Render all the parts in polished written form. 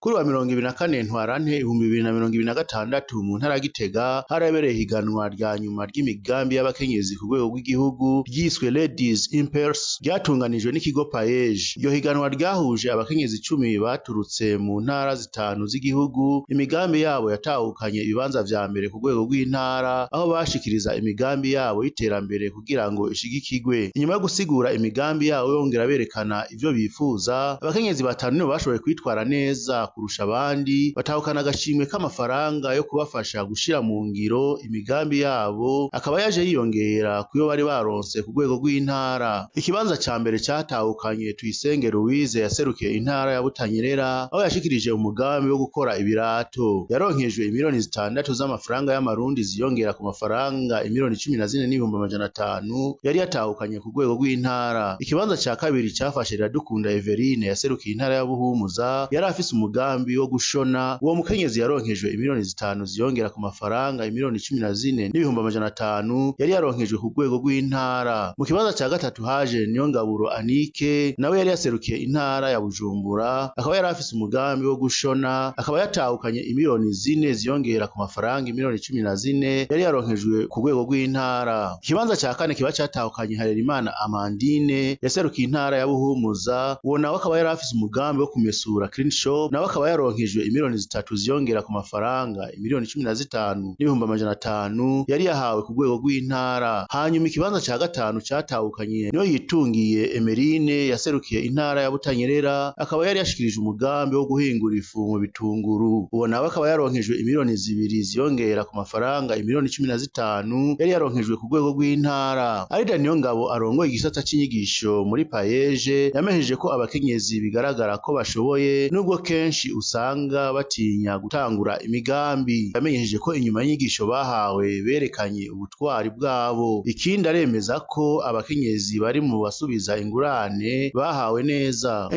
Kuri wa 24 Ntwarante 2026 mu ntara ya Gitega harabereye ihiganwa rya nyuma ry'imigambi y'abakenyezi ku rwego rw'igihugu ryiswe Ladies Impulse ryatunganijwe n'ikigo PAEEJ. Iryo higanwa ryahuje abakenyezi 10 baturutse mu ntara zitanu z'igihugu, imigambi yabo yatahukanye ibibanza vya mbere ku rwego rw'intara, aho bashikiriza imigambi yabo y'iterambere kugira ngo ishigikirwe. Inyuma yo gusigura imigambi yabo bongera berekana ivyo bifuza, abakenyezi batanu nibo bashoboye kwitwara neza kurusha abandi, batahukana agashimwe k'amafaranga yo kubafasha gushira mu ngiro imigambi yabo, akaba yaje yiyongera kuyo bari baronse ku rwego rw'intara. Ikibanza ca mbere catahukanye Tuyisenge Louise yaserukiye intara ya Butanyerera, aho yashikirije umugambi wo gukora ibirato. Yaronkejwe imiliyoni 6 z'amafaranga y'amarundi ziyongera ku mafaranga imiliyoni 14,500 yari yatahukanye ku rwego rw'intara. Ikibanza ca kabiri cafashe Iradukunda Everine yaserukiye intara ya Buhumuza, yari afise umugambi wo gushona. Uwo mukenyezi yaronkejwe imiliyoni 5 ziyongera ku mafaranga imiliyoni 14,500 yari yaronkejwe ku rwego rw'intara. Mu kibanza ca gatatu haje Niyongaburo Anike, nawe yari yaserukiye intara ya Bujumbura, akaba yari afise umugambi wo gushona, akaba yatahukanye imiliyoni 4 ziyongera ku mafaranga imiliyoni 14 yari yaronkejwe ku rwego rw'intara. Ikibanza ca kane kiba catahukanye Harerimana Amandine yaserukiye intara ya Buhumuza, uwo nawe akaba yari afise umugambi wo kumesura Clean Shop, nawe akaba yaronkejwe imiliyoni 3 ziyongera ku mafaranga imiliyoni 15,500 yari yahawe ku rwego rw'intara. Hanyuma ikibanza ca gatanu catahukanye niyo yitungiye Emerine yaserukiye intara ya Butanyerera, akaba yari yashikirije umugambi wo guhingura ifu mu bitunguru. Uwo nawe akaba yaronkejwe imiliyoni 2 ziyongera ku mafaranga imiliyoni 15 yari yaronkejwe ku rwego rw'intara. Arida Niyongabo arongoye igisata c'inyigisho muri PAEEJ yamenyesheje ko abakenyezi bigaragara ko bashoboye, nubwo kenshi usanga batinya gutangura imigambi. Yamenyesheje ko inyuma y'inyigisho bahawe berekanye ubutwari bwabo. Ikindi aremeza ko abakenyezi bari mu basubiza ingurane bahawe neza.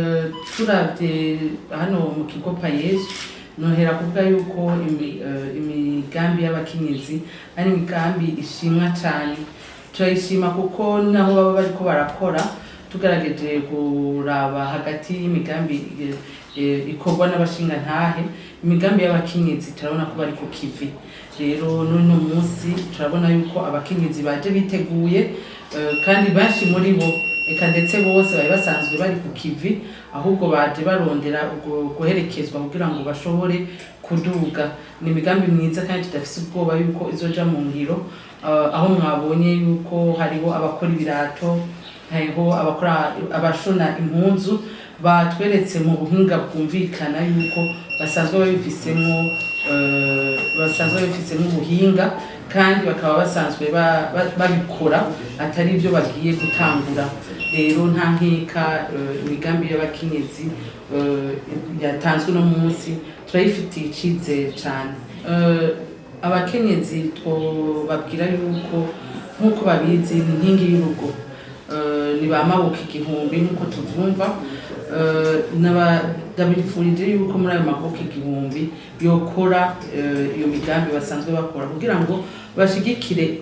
Turavye hano mu kigo PAEEJ, nohera kuvuga yuko imigambi y'abakenyezi ari imigambi ishimwa cane. Turayishima kuko naho baba bariko barakora, tugerageje kuraba hagati y'imigambi ikorwa n'abashingantahe, imigambi y'abakenyezi turabona ko bari ku kivi. Rero n'uno munsi turabona yuko abakenyezi baje biteguye, kandi benshi muri bo, eka ndetse bose, bari basanzwe bari ku kivi, ahubwo baje barondera guherekezwa kugira ngo bashobore kuduga. Ni imigambi myiza kandi tudafise ubwoba yuko izoja mu ngiro, aho mwabonye yuko hariho abakora ibirato, hariho abakora, abashona impuzu, batweretse mu buhinga bwumvikana yuko basanzwe babifisemwo ubuhinga, kandi bakaba basanzwe babikora, atari ibyo bagiye gutangura. Rero nta nkeka, imigambi y'abakenyezi yatanzwe uno munsi turayifitiye icizere cane. Abakenyezi twobabwira yuko, nk'uko babizi, ni inkingi y'urugo, ni ba maboko igihumbi nk'uko tuvyumva. Ndabifurije yuko muri ayo maboko igihumbi yokora iyo migambi basanzwe bakora kugira ngo bashigikire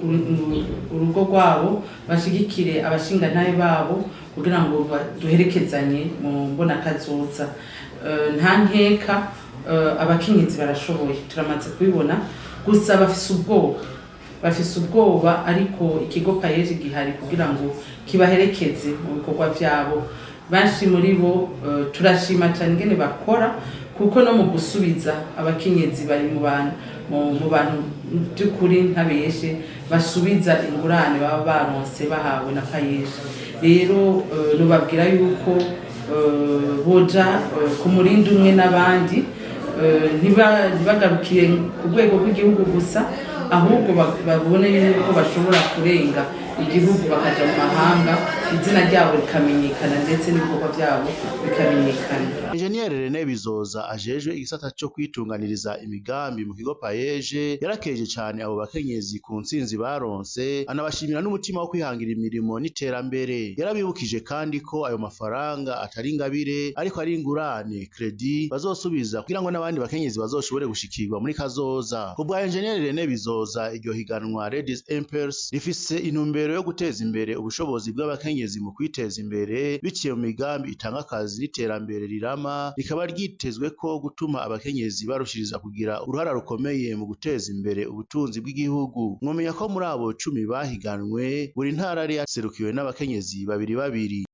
urugo rwabo, bashigikire abashingantahe babo, kugira ngo duherekezanye mu mbonakazoza. Nta nkeka, abakenyezi barashoboye, turamaze kubibona. Gusa bafise ubwoba, bafise ubwoba, ariko ikigo PAEEJ gihari kugira ngo kibaherekeze mu bikorwa vyabo. Benshi muri bo, turashima cyane ingene bakora, kuko no mu gusubiza, abakenyezi bari mu bantu mu bantu by'ukuri ntabeshe basubiza ingurane baba baronse, bahawe na PAEEJ. Rero nubabwira yuko boja ku murindi umwe n'abandi, ntibagarukire ku rwego rw'igihugu gusa, ahubwo babone yuko bashobora kurenga igihugu bakaja mu mahanga, izina ryabo rikamenyekana, ndetse n'ibikorwa byabo bikamenyekana. Enjeniyeri Rene Bizoza ajejwe igisata co kwitunganiriza imigambi mu kigo PAEEJ yarakeje cane abo bakenyezi ku ntsinzi baronse, anabashimira n'umutima wo kwihangira imirimo n'iterambere. Yarabibukije kandi ko ayo mafaranga atari ingabire, ariko ari ingurane, crédit, bazosubiza kugira ngo n'abandi bakenyezi bazoshobore gushikirwa muri kazoza. Ku bwa Enjeniyeri Rene Bizoza, iryo higanwa Ladies Impulse rifise intumbero yo guteza imbere ubushobozi bw'abakenyezi. abakenyezi mu kwiteza imbere biciye mu migambi itanga akazi n'iterambere rirama, rikaba ryitezwe ko gutuma abakenyezi barushiriza kugira uruhara rukomeye mu guteza imbere ubutunzi bw'igihugu. Mwomenya ko muri abo 10 bahiganwe, buri ntara yari yaserukiwe n'abakenyezi babiri babiri.